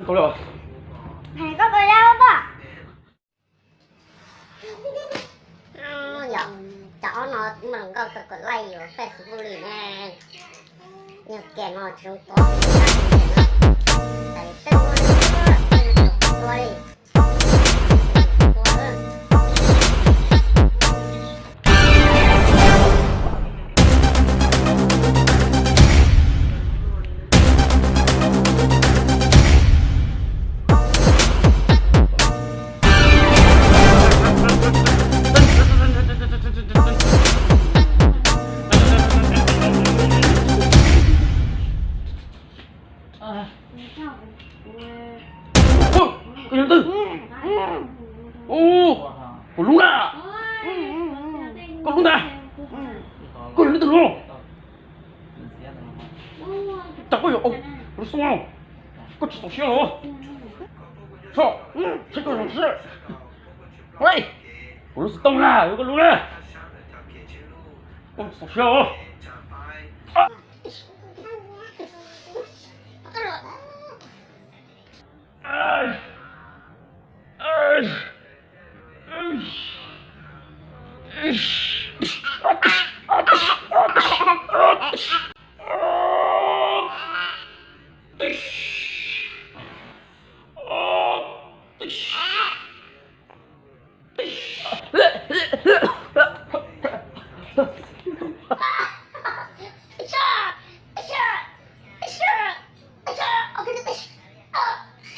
Koj los. Hais koj tus yau tuaj. Yog cov ob no mas nkauj tau kom laij yuav Facebook li ne. Yog kiag no tsis zoo tua, tua li. Koj yog leej twg? Ub, kuv hlub ntag. Koj hlub ntag. Koj yog leej twg no? Cas koj yuav ua kuv lub xub no? Koj tsis txaus siab los? Txhob, txhob koj zoo siab. Kuv lub xov tooj na, yuav koj lub na. Koj tsis txaus siab los?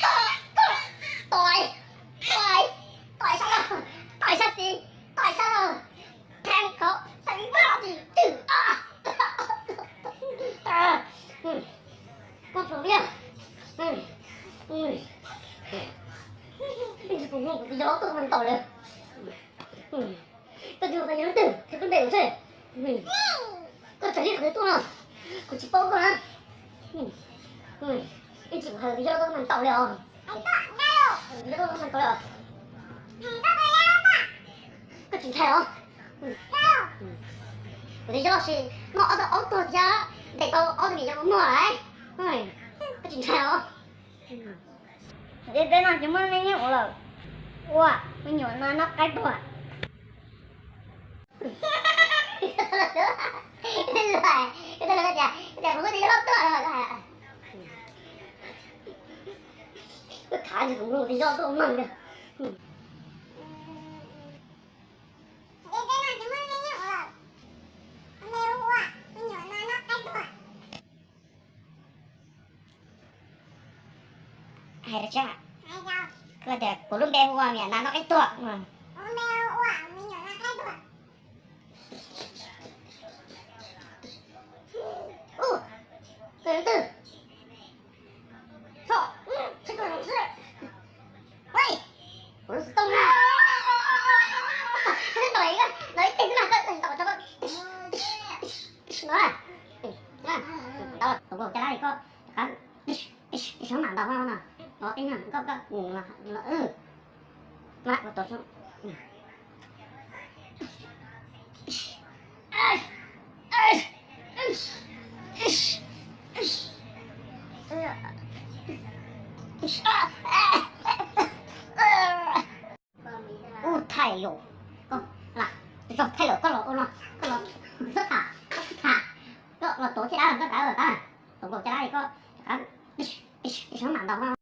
Tua, tua, tua sab laug, tua sab tid, tua sab laug, theej khov, theej vaj tsis twm. Koj tus yau, kuv tus yau tuaj mas ntaus lawm. Koj tus yau leej twg, qhia koj npe kuv seb. Koj tsam li qhov twg tuaj no, kuv tsis paub koj na. Ib tsam kuv hais tus yau tuaj mas ntaus li os. Tus yau tuaj mas ntaus li os. Koj tsis ntshai os? Kuv tus yau los sis muaj ob tug aub tuag thiab ntes tau ob tug me nyuam muag lawm. Koj tsis ntshai os? Ntiaj teb no tsis muaj neeg nyob ua lawm. Ua, me nyuam no noj qaib tuag. Koj tham kuv tus yau tuaj no. Koj tham kuv tus yau tuaj mloog. Hais rau seb, koj tias kuv lub npe hu ua me nyuam nas noj qaib tuag. Ub, koj leej twg? Txhob, txhob koj zoo siab. Ua, kuv lub xov tooj na. Ntaus ib teg xwb mas koj ntaus rau koj. No, ntaus, kuv caj dab li koj rov qab ib sab mam ntaus no no. Ntaus tej no koj, koj, no, no, no, kuv tau sub. Ub, thaij lus, koj, tus zog thaij lus koj los ua no, koj los txhob tham, koj tsis tham, koj los tuav caj dab los koj rov los tau, tuav nkaus caj dab li koj rov qab ib sab mam ntaus no.